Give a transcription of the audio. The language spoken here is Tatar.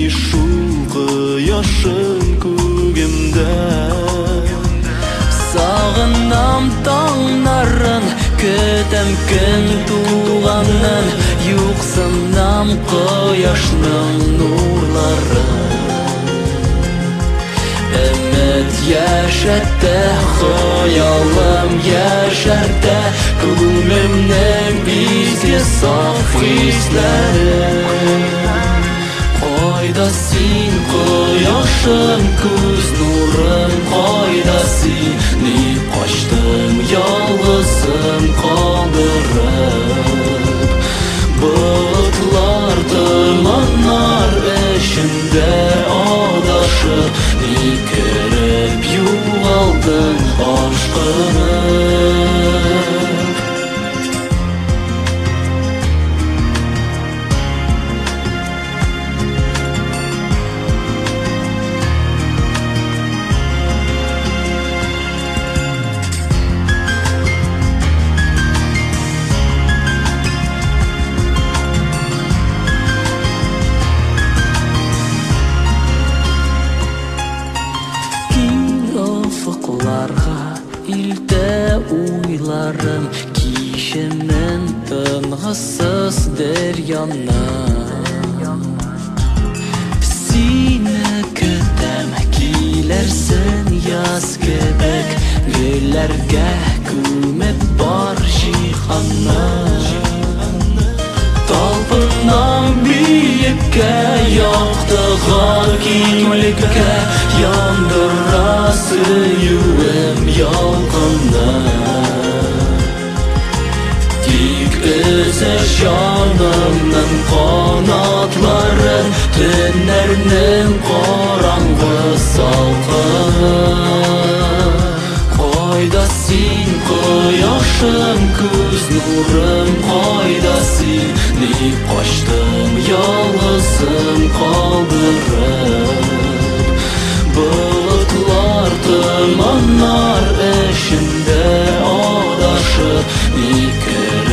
Сүнми шул кояшың күгемдә. Сагынам таңнарын, көтәм көн туганын, юксынам кояшның нурларын. Өмет яшәтә, хыялым яшәртә, күңелемнең изге саф хисләрен. Кайда син, кояшым, күз нурым, кайда син? Ни качтың, ялгызым калдырып? Болытлар, томаннар эчендә адашып, ни кереп югалдың ашкынып? Офыкларга илтә уйларым, кичемен тынгысыз дәрьяны. Сине көтәм, килерсең яз кебек, гөлләргә күмеп бар җиһанны. Талпынам биеккә, яктыга, киңлеккә, яндыра сөюем ялкынны. Тик өзә җанымның канатларын төннәрнең караңгы салкыны. Кайда син, кояшым, күз нурым, кайда син? Ни качтың, ялгызым калдырып? Болытлар, томаннар эчендә адашып, ни кереп